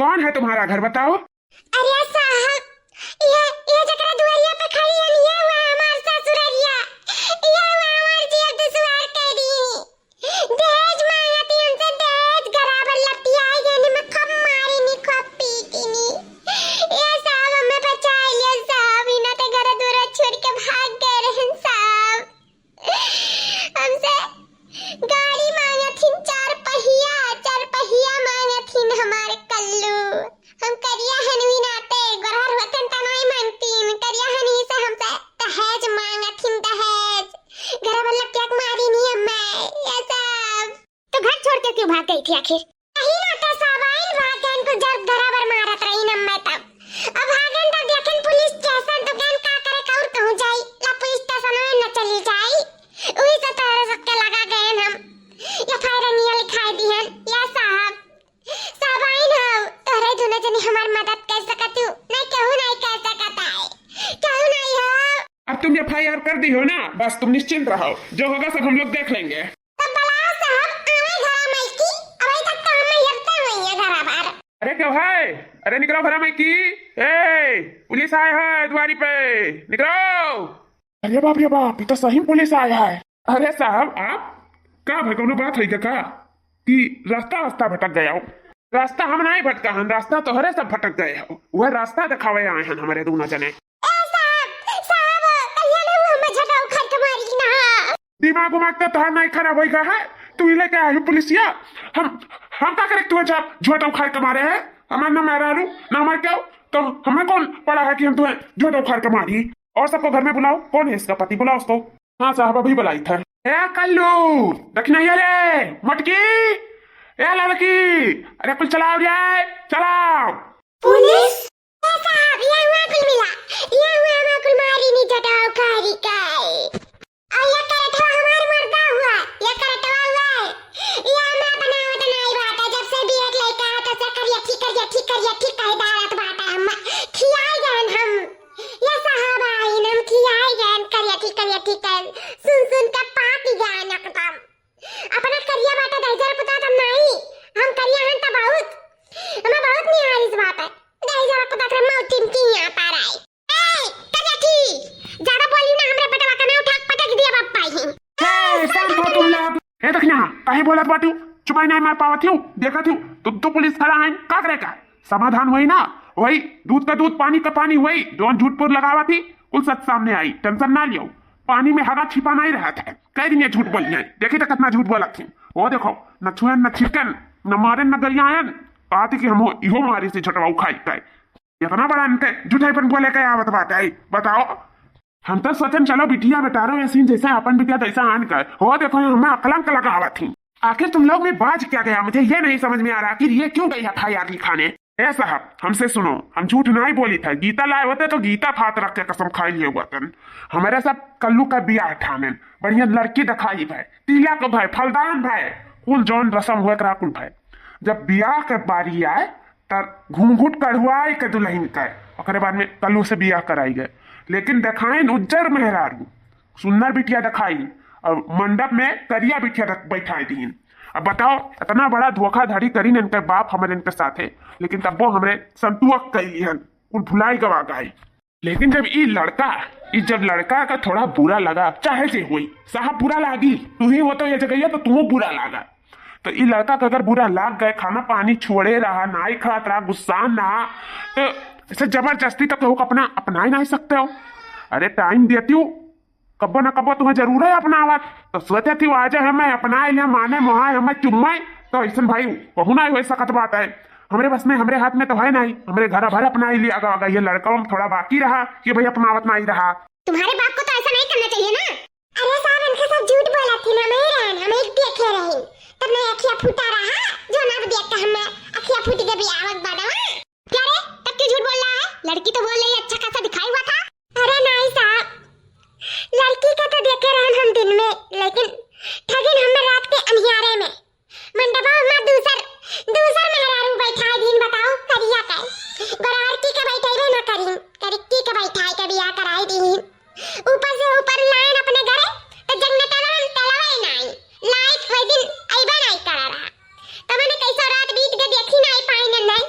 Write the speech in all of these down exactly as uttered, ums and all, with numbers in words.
कौन है तुम्हारा घर, बताओ? अरे साहब, ये, ये जकरा दुआरिया पे खड़ी है, ये हुआ हमार ससुररिया, ये हुआ हमार जिया दुश्वार कर दी। दहेज मांगत ही हमसे, दहेज। घरा भर लतियाई गए, मैं खूब मारी नी, खूब पीटी नी। ये साहब, हमें बचाई लियो साहब, इना ते घर दूर छोड़ के भाग गए रहन साहब। हमसे गाड़ी मांगत हिन, चार पहिया, चार पहिया मांगत हिन हमारे कल्लू। हम करिया हन, वी नाते गोरहर होतन त नाई मांगतीन, करिया हन, ई से हमसे दहेज मांगत हिन, दहेज। घर वाला क्या मारी नी हमें, ये सब। तो घर छोड़ के क्यों भाग गई थी आखिर? यही नाते सब आइन, भागन को जब घरा भर मारत रही न मैं तब। अब भागन तब देखन पुलिस स्टेशन, तो गन का करे, कौर कहूँ जाई, ला पुलिस स्टेशन में न चली जाई। वही से तोहरे सबके लगा गए हम। एफ आई आर रंगिया लिखाई दिहन, या साहब। सब आइन हो, तोहरे दुनो जनी हमार मदद कर सकत हो, नहीं केहू नहीं कर सकत है, केहू नहीं हो। अब तुम एफ आई आर कर दी हो ना, बस तुम निश्चिंत रहो, जो होगा सब हम लोग देख लेंगे। तब बलाओ साहब, आवे घरा माई की, अबे तक तो हम हेरते हुई है घरा बार। अरे क्यों है? अरे निकलो घरा माई की। ए, पुलिस आए है द्वारी पे, निकलो। अरे बाप रे बाप, ये तो सही में पुलिस आया है। अरे साहब, आप का भाई, कोनो बात होई का, का कि रास्ता, रास्ता भटक गया हो? रास्ता हम नहीं भटका हन, रास्ता तोहरे सब भटक गए हो। वह रास्ता दिखावे आए हन हमारे दोनों जने। ए साहब, साहब, कहिया ले वो हमें झटा उखाड़ के मारी ना। दिमाग उमाग तो तोहार नहीं खराब होई का है? तू ही लेके आई पुलिसिया। हम, हम का करे तू जब झोटा उखाड़ के मारे है? हमार ना मेहरारू, ना हमार क्या? तो हमें कौन पड़ा है कि हम तुम्हें झोटा उखाड़ के मारी? और सबको घर में बुलाओ, कौन है इसका पति? बुलाओ उसको। हाँ साहब, अभी बुलाई था। ए कल्लू, दखिनैया रे, मटकी, ए लड़की, अरे कुल चलाओ रे, चलाओ। पुलिस? ए साहब, ये हुआ कुल मिला, ये हुआ हमार कुल मारी नी झटा उखाड़ी का। और ये करटवा हमार मर्दा हुआ, ये करटवा हुआ है। ये हमें बनावत नाई बाटे, जब से बियट लइका है, तब से करिया ठीक, करिया ठीक, करिया ठीक कहे दारत बाटे। हम खियाई गए हम, ये साहब आइन, हम खियाई गए करिया ठीक, करिया ठीक कहे। सुन सुन के पाकी गए एकदम। अपना करिया बाटे दहिजर पुता तब नाई, हम करिया हन त बहुत, हमें बहुत निहारिस बाटे। दहिजर पुता तेरे मौतिन की यहाँ पर आई। ए, करिया थी, ज्यादा बोली ना, हमरे बेटवा का ना उठा के पटक दिया बाप पाई। ए, शांत हो तुम लोग। ए, दखिना, काहे बोलत बाटू? चुपाई नहीं मार पावत हूँ, देखत हूँ, तू, तू पुलिस खड़ा है, का करे का? समाधान वही ना, वही दूध का दूध, पानी का पानी, वही जौन झूठ बोल लगावा थी, कुल सच सामने आई, टेंशन ना लियो। पानी में हगा छिपा नहीं रहत है, कई दिन ये झूठ बोली है, देखी तो कितना झूठ बोलत थी। वो देखो, न छुएन, न छिटकन, न मारेन, न गरियायन, कहती कि हम इहो मारी से झटवा उखाई के। इतना बड़ा इनके झूठेपन बोले के आवत बाटे, बताओ। हम तो सोचन चलो बिटिया बेटारो ऐसी जैसे अपन बिटिया तैसा आन कर। हो देखो, ये हमें अकलंक लगावत थी। आखिर तुम लोग में बाज क्या गया, मुझे ये नहीं समझ में आ रहा, आखिर ये क्यों गई है एफ आई आर लिखाने? ए साहब, हमसे सुनो, हम झूठ नहीं बोली था, गीता लाए होते तो गीता फात रख के कसम खाई लिए हुआ तन। हमारे सब कल्लू का बियाह ठाने, बढ़िया लड़की दिखाई भाई, तिलक भाई, फलदान भाई, कुल जौन रसम हुए करा कुल भाई। जब बियाह के बारी आए, त घूंघट कढ़वाई के दुल्हन के, ओकरे बाद में कल्लू से बियाह कराई गए। लेकिन देखाइन उज्जर मेहरारू, सुन्नर बिटिया देखाई, और मंडप में करिया बिटिया रख, बैठाई दीन। अब बताओ, इतना बड़ा धोखाधड़ी करीन इनके बाप हमरे इनके साथे, लेकिन तब्बो हमरे संतुआ कैली हन, कुल भुलाई गवा गए। लेकिन जब ई लड़का, ई जब लड़का का थोड़ा बुरा लगा, चाहे जे होई, साहब बुरा लागी, तू ही हो तो ये जगह तो तू बुरा लागा। तो ई लड़का का अगर बुरा लाग गए, खाना पानी छोड़े रहा, नाई खात रहा, गुस्सा ना, तो ऐसे जबरदस्ती तो केहू का अपना, अपना ही नहीं सकते हो। अरे टाइम देती हूँ, कब्बो ना कब्बो तुम्हें जरूर है अपनावत, तो सोचे थी आज हमें अपना लिया, माने मोहाय हमें चुम्मे, तो ऐसन भाई कहूँ ना हो सकत बात है। हमरे बस में, हमरे हाथ में तो है नहीं, हमरे घर भर अपना लिया गवा। ये लड़का हम थोड़ा बाकी रहा कि भाई अपनावत नहीं रहा। तुम्हारे बाप को तो ऐसा नहीं करना चाहिए ना। अरे साहब, इनके साथ झूठ बोला थी ना, मैं रहन, हम एक देखे रही, तब मैं अखिया फूटा रहा, जो ना देख के हम अखिया फूट के भी आवत बड़वा। क्या रे, तब क्यों झूठ बोल रहा है? लड़की तो बोल रही है, अच्छा खासा दिखाई हुआ था। अरे नहीं साहब, लड़की का तो देखे रहन हम दिन में, लेकिन ठगिन हमें रात के अंधियारे में। मंडपा में दूसर, दूसर मेहरारू बैठाए दीन, बताओ, करिया का। गोरहरकी के बैठेबे ना करीन, करिक्की के बैठाए के बियाह कराए दीन। ऊपर से ऊपर लाइन अपने घरे, तो जगने तेलवा, तेलवा ही नहीं। लाइट कोई दिन अइबे नहीं करा रहा। तो मैंने कैसो रात बीत के देखी नहीं पाइन नहीं।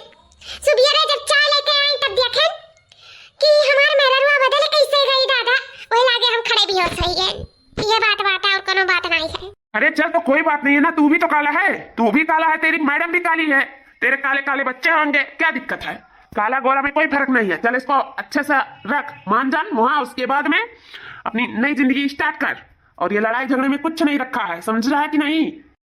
बात नहीं है ना, तू भी तो काला है, तू भी काला है, तेरी मैडम भी काली है, तेरे काले काले बच्चे होंगे, क्या दिक्कत है? काला गोरा में कोई फर्क नहीं है। चल, इसको अच्छे से रख, मान जान मुहा, उसके बाद में अपनी नई जिंदगी स्टार्ट कर। और ये लड़ाई झगड़े में कुछ नहीं रखा है, समझ रहा है कि नहीं?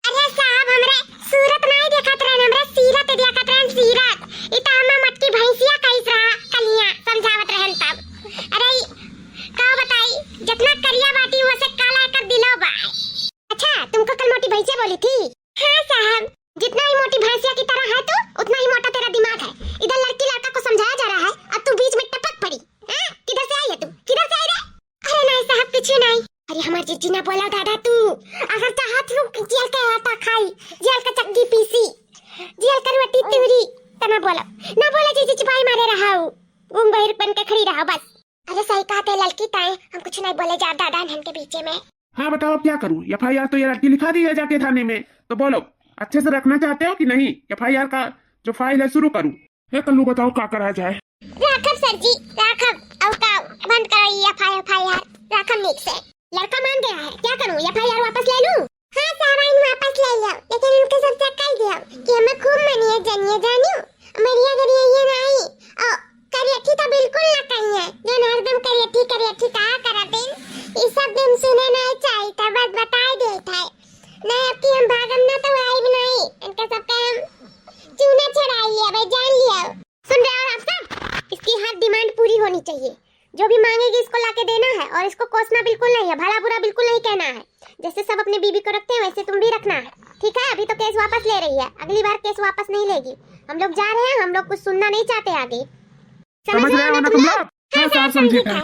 अरे साहब, हमरे सूरत नहीं देखत रहन, हमरे सीरत देखत रहन, सीरत। ई तो हमें मटकी भैंसिया कहिस रहा, कलिया समझावत रहन तब। अरे ई का बताई, जितना करिया बाटी, वो से काला एकर दिलो बा। अच्छा, तुमको कल मोटी भैंसिया बोली थी? हाँ साहब, जितना ही मोटी भैंसिया की तरह है तू, उतना ही मोटा तेरा दिमाग है। इधर लड़की लड़का को समझाया जा रहा है और तू बीच में टपक पड़ी। हाँ? किधर से आई है तू? किधर से आई रे? अरे नहीं साहब, कुछ नहीं। अरे हमार जीजी ना बोला दादा तू, अगर चाहत हूँ कि जेल का आटा खाई, जेल का चक्की पीसी, जेल का रोटी तूरी, तो ना बोला, ना बोला जीजी, चुपाई मारे रहा हूँ, गुम बहिर बन के खड़ी रहा बस। अरे सही कहत है ललकी ताई, हम कुछ नहीं बोले जाब दादा इन्हन के बीचे में। हाँ बताओ, अब क्या करूँ? एफ आई आर तो ये लड़की लिखा दी है जाके थाने में, तो बोलो, अच्छे से रखना चाहते हो कि नहीं? एफ आई आर का जो फाइल है शुरू करूँ? हे कल्लू, बताओ का करा जाए? राखब सर जी, राखब। और का, बंद करो ये एफ आई आर, एफ आई आर राखब नीक से। लड़का मान गया है, क्या करूँ, एफ आई आर वापस ले लूँ? हाँ साहब, आइन वापस ले लो, लेकिन उनके सब चेक कर दियो कि हमें खूब मनिए जनिए जानियो। मरिया गरिया ये नहीं, और करियठी तो बिल्कुल ना कहिए, जो हरदम करियठी करियठी का करत दिन, ये सब दिन सुने नहीं चाहिए, तो बस बताए देत है। नहीं, अब की हम भागम ना तो आइब नहीं, इनका सबका हम चूना चढ़ाई है भाई, जान लियो। सुन रहे हो आप सब, इसकी हर डिमांड पूरी होनी चाहिए। जो भी मांगेगी इसको लाके देना है, और इसको कोसना बिल्कुल नहीं है, भला बुरा बिल्कुल नहीं कहना है। जैसे सब अपने बीबी को रखते हैं वैसे तुम भी रखना है, ठीक है? अभी तो केस वापस ले रही है, अगली बार केस वापस नहीं लेगी। हम लोग जा रहे हैं, हम लोग कुछ सुनना नहीं चाहते आगे। समझ रहे हो ना तुम लोग? हाँ, साहब, समझी गए।